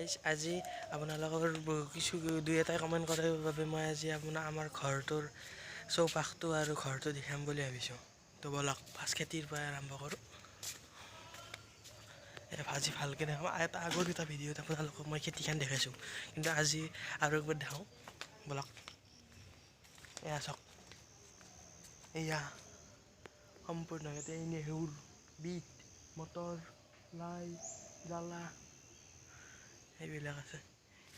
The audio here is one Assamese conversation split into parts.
গাইজ, আজি আপোনালোকৰ কিছু দুই এটাই কমেণ্ট কৰাৰ বাবে মই আজি আপোনাৰ আমাৰ ঘৰটোৰ চৌপাশটো আৰু ঘৰটো দেখাম বুলি ভাবিছোঁ। তো ব'লক, ফাৰ্ষ্ট খেতিৰ পৰাই আৰম্ভ কৰোঁ। আজি ভালকৈ দেখাম। এটা আগৰ এটা ভিডিঅ'ত আপোনালোকক মই খেতিখন দেখাইছোঁ, কিন্তু আজি আৰু একবাৰ দেখাওঁ ব'লক। এয়া চাওক, এয়া সম্পূৰ্ণ ইয়াতে এই নেহুৰ, বিট, মটৰ, লাই, জ্বালা সেইবিলাক আছে।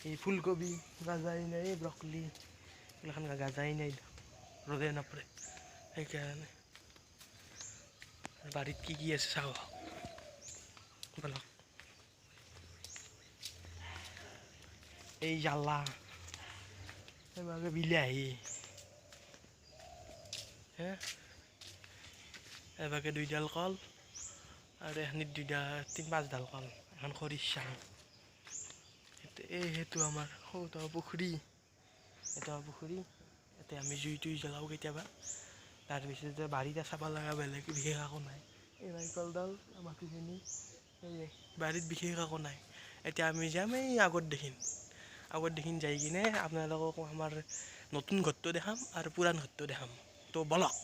এই ফুলকবি গাজাই নাই, এই ব্ৰকলি এইগিলাখন গাজাই নাই, ৰ'দে নপৰে সেইকাৰণে। বাৰীত কি কি আছে চাওঁ ব'লক। এই জ্বালা, এইভাগে বিলাহী, হে এভাগে দুইডাল কল আৰু এখনিত দুইডাল তিন পাঁচডাল কল, এখন খৰিচা। এই সেইটো আমাৰ সৰু পুখুৰী, এটা পুখুৰী, ইয়াতে আমি জুই তুই জ্বলাওঁ কেতিয়াবা। তাৰপিছতে বাৰীতে চাব লগা বেলেগ বিশেষ একো নাই। এই নাৰিকলডাল, মাটিখিনি, এই বাৰীত বিশেষ একো নাই। এতিয়া আমি যাম এই আগত দেখিম, আগত দেখিম যাই কিনে আপোনালোকক আমাৰ নতুন ঘৰটো দেখাম আৰু পুৰাণ ঘৰটো দেখাম। তো ব'লক।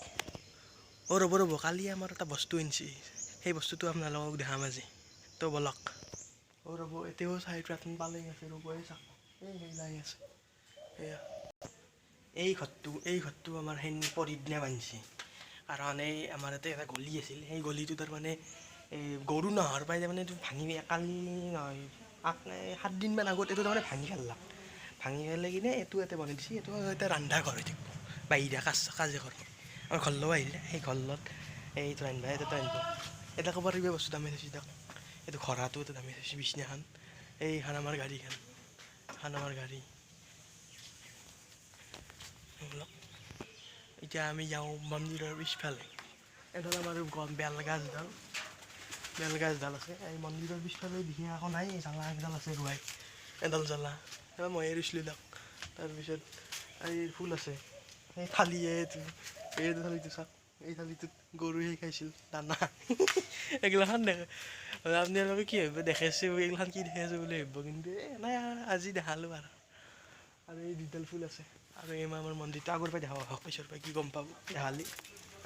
অ' ৰ'ব ৰ'ব, কালি আমাৰ এটা বস্তু আনিছে, সেই বস্তুটো আপোনালোকক দেখাম আজি। তো ব'লক। অ' ৰ'ব, এতিয়াও চাৰিটা পালেং আছে, ৰ'ব, এই চাওক, এই সেই আছে। এয়া এই ঘৰটো আমাৰ সেই পৰহিদিনা বান্ধিছে। কাৰণ এই আমাৰ ইয়াতে এটা গলি আছিল, সেই গলিটো তাৰমানে এই গৰু নহোৱাৰ পৰাই তাৰমানে এইটো ভাঙি, কালি নহয় 7 দিনমান আগত এইটো তাৰমানে ভাঙি পেলাক। ভাঙি পেলাই কিনে এইটো ইয়াতে বনাই দিছে। এইটো এতিয়া ৰন্ধা ঘৰ হৈ থাকিব, বাহিৰা কাজ কাজে ঘৰ। আমাৰ ঘৰলৈ আহিলে সেই ঘৰত এইটো ৰান্ধিব, এইটো ৰান্ধিব। এটা ক'ব পাৰিব বস্তু দামী থৈছে তাক। এইটো ঘৰাটো এটা দামী থৈছে, বিছনাখন, এইখন আমাৰ গাড়ীখন, এখন আমাৰ গাড়ী। এতিয়া আমি যাওঁ মন্দিৰৰ পিছফালে। এডাল আমাৰ বেল গছডাল, বেল গছডাল আছে এই মন্দিৰৰ পিছফালে। বিশেষ একো নাই, এই জ্বালা একডাল আছে ৰুৱাই, এডাল জ্বালা এবাৰ ময়ে ৰুইছিলোঁ তাক। তাৰপিছত এই ফুল আছে, এই থালি, এইটো থালিটো চাওক, এই থালিটোত গৰুৱে খাইছিল দানা। এইগিলাখন দেখে আপোনালোকে কি ভাবিব, দেখাইছে এইগিলাখন কি দেখাইছে বুলি ভাবিব, কিন্তু এই নাই, আজি দেখালোঁ আৰু। আৰু এই দুডাল ফুল আছে। আৰু এই আমাৰ মন্দিৰটো আগৰ পৰাই দেখাব আহক, পিছৰ পৰাই কি গম পাব দেখালি।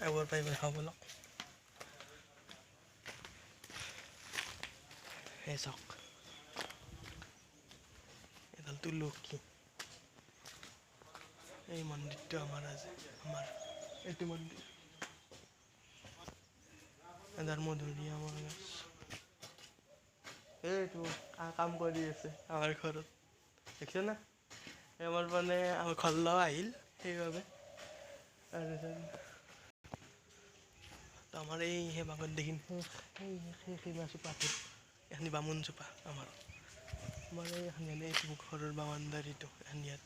আগৰ পৰাই দেখাব ব'লক। এই চাওক, এডাল তুলসী। এই মন্দিৰটো আমাৰ, আজি আমাৰ এইটো মন্দিৰ। এডাল মধুৰিআমৰ গছ। এইটো কাম কৰি আছে আমাৰ ঘৰত, দেখিছে না? আমাৰ মানে আমাৰ ঘৰলৈ আহিল সেইবাবে। তাৰপিছত আমাৰ এই সেই বাগত দেখিম, সেই সেই চোপাটো, এইখিনি বামুণ চোপা আমাৰ। আমাৰ এই এইটো ঘৰৰ বাউণ্ডাৰীটো এখন ইয়াত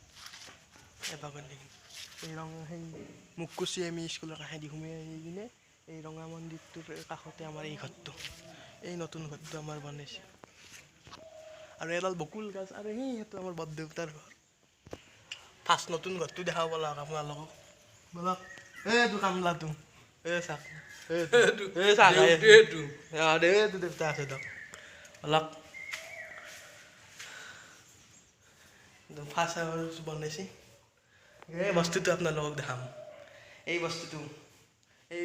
এবাগত দেখিম। এই ৰঙা সেই মুখকুচি আমি স্কুলৰ কাষেদি সোমাই আহি কিনে এই ৰঙা মন্দিৰটোৰ কাষতে আমাৰ এই ঘৰটো, এই নতুন ঘৰটো আমাৰ বনাইছে। আৰু এডাল বকুল গাছ, আৰু সেই সেইটো আমাৰ বৰদেউতাৰ ঘৰ। ফাৰ্ষ্ট নতুন ঘৰটো দেখাব ব'লক আপোনালোকক, ব'লক। এইটো কামলাটো, এই চাওক, এই চাওক, এইটো দেউতা আছে দিয়ক। ব'লক, ফাৰ্ষ্ট বনাইছে। এই বস্তুটো আপোনালোকক দেখাম, এই বস্তুটো, এই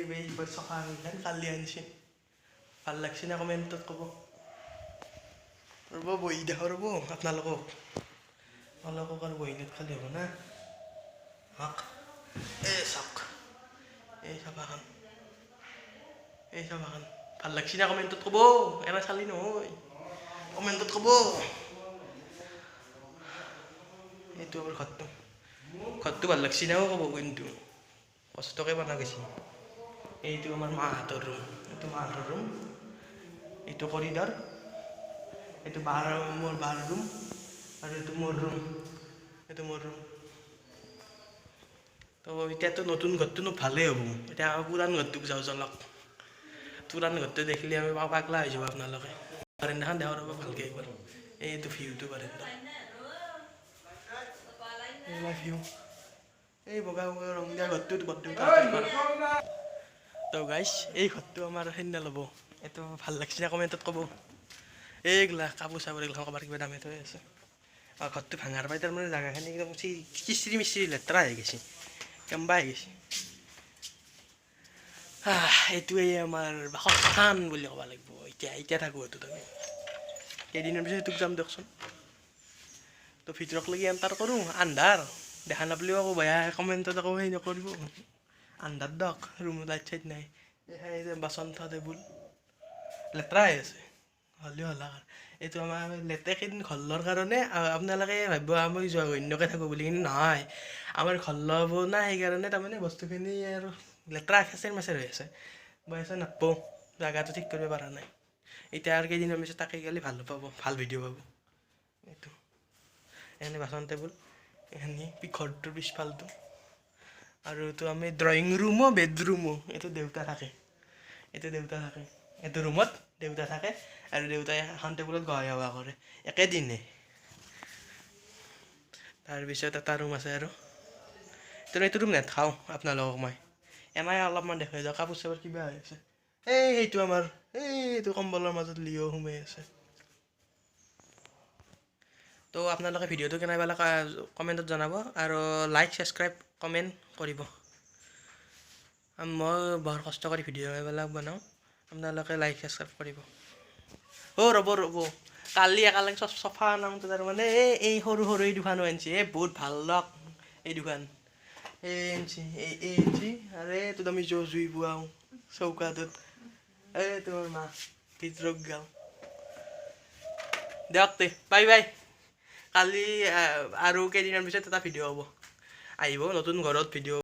চফা কালি আনিছে। ভাল লাগছে নে কমেণ্টত ক'ব। ৰ'ব, বহি দেখাওঁ ৰ'ব আপোনালোকক। আপোনালোকক আৰু বহি খালি হ'ব না। হক, এই চাওক, এই চফাখন, এই চফাখন ভাল লাগছে না কমেণ্টত ক'ব। এনে চালি নহয়, কমেণ্টত ক'ব। এইটো আমাৰ ঘৰটো, ঘৰটো ভাল লাগছে নাও ক'ব, কিন্তু কষ্টকৈ বনাই গৈছে। এইটো আমাৰ মাহঁতৰ ৰুম, এইটো মাহঁতৰ ৰুম, এইটো কৰিডৰ, এইটো বাৰ মোৰ বাৰ ৰুম, আৰু এইটো মোৰ ৰুম, এইটো মোৰ ৰুম। তো এতিয়াতো নতুন ঘৰটোনো ভালেই হ'ব। এতিয়া পুৰাণ ঘৰটোক যাওঁ জলক। পুৰাণ ঘৰটো দেখিলে আমি পাগলা হৈ যাব আপোনালোকে। বাৰেন্দাখন দেখাওঁ ৰ'ব ভালকৈ একবাৰ। এইটো ভিউটো, বাৰেন্দা, এইবিলাক ভিউ। এই বগা বগা ৰং দিয়া ঘৰটোত বৰদেউতাহঁতৰ ঘৰ। তো গাইছ, এই ঘৰটো আমাৰ সেইদিনা ল'ব। এইটো ভাল লাগছে না কমেণ্টত ক'ব। এইগিলা কাপোৰ চাপোৰ এইগিলা ক'ৰবাত কিবা দামে থৈ আছে। আৰু ঘৰটো ভাঙাৰ পাই তাৰমানে জাগাখিনি একদম কিচিৰি মিচিৰি লেতেৰা হৈ গৈছে, কেম্বা হৈ গৈছে। এইটোৱেই আমাৰ বাসস্থান বুলি ক'ব লাগিব। এতিয়া এতিয়া থাকোঁ এইটোত আমি। কেইদিনৰ পিছত সেইটোক যাম দিয়কচোন। তো ভিতৰক লাগি এণ্টাৰ কৰোঁ। আন্ধাৰ, দেখা নাপালেও আকৌ বেয়া কমেণ্টত আকৌ সেই নকৰিব। আন্ধাৰ দক, ৰুমত লাইট চাইট নাই। এই যে বাচন থোৱা টেবুল, লেতেৰা হৈ আছে, হ'লেও হলা। এইটো আমাৰ লেতেৰা ঘৰ লোৱাৰ কাৰণে। আপোনালোকে ভাবিব আমি জঘন্যকৈ থাকোঁ বুলি, কিন্তু নহয়। আমাৰ ঘৰ ল'ব নাই, সেইকাৰণে তাৰমানে বস্তুখিনি আৰু লেতেৰা খেচেৰ মেচেৰ হৈ আছে। বয়স নাপাওঁ, জাগাটো ঠিক কৰিব পৰা নাই এতিয়া। আৰু কেইদিনমান পিছত তাকে গ'লে ভাল পাব, ভাল ভিডিঅ' পাব। এইটো এইখিনি বাচন টেবুল, এইখিনি ঘৰটোৰ পিছফালটো। আৰু এইটো আমি ড্ৰয়িং ৰুমো, বেডৰুমো। এইটো দেউতা থাকে, এইটো দেউতা থাকে। এইটো ৰুমত দেউতা থাকে আৰু দেউতাই এখন টেবুলত গহাই সেৱা কৰে একেদিনে। তাৰপিছত এটা ৰুম আছে আৰু এইটো ৰুম নেদেখাওঁ আপোনালোকক মই, এনেই অলপমান দেখুৱাই যাওঁ। কাপোৰ চাপোৰ কিবা হৈ আছে। এই সেইটো আমাৰ এইটো কম্বলৰ মাজত লিঅ' সোমাই আছে। তো আপোনালোকে ভিডিঅ'টো কেনে পালে কমেণ্টত জনাব আৰু লাইক, ছাবস্ক্ৰাইব, কমেণ্ট কৰিব। মই বৰ কষ্ট কৰি ভিডিঅ'বিলাক বনাওঁ, আপোনালোকে লাইক, ছাবস্ক্ৰাইব কৰিব। অ' ৰ'ব ৰ'ব, কালি একেলগে চফা আনাওঁতে তাৰমানে এই এই সৰু সৰু এই দুখনো আনিছে। এই বহুত ভাল লগ এই দুখন। এই আনিছে, এই এই আনিছে। আৰু এইটোত আমি জুই পুৱাওঁ চৌকাটোত। এই তোমাৰ মা ভিতৰত গাওঁ দিয়ক তে, বাই বাই। কালি আৰু কেইদিনমান পিছত এটা ভিডিঅ' হ'ব, আহিব নতুন ঘৰত ভিডিঅ'।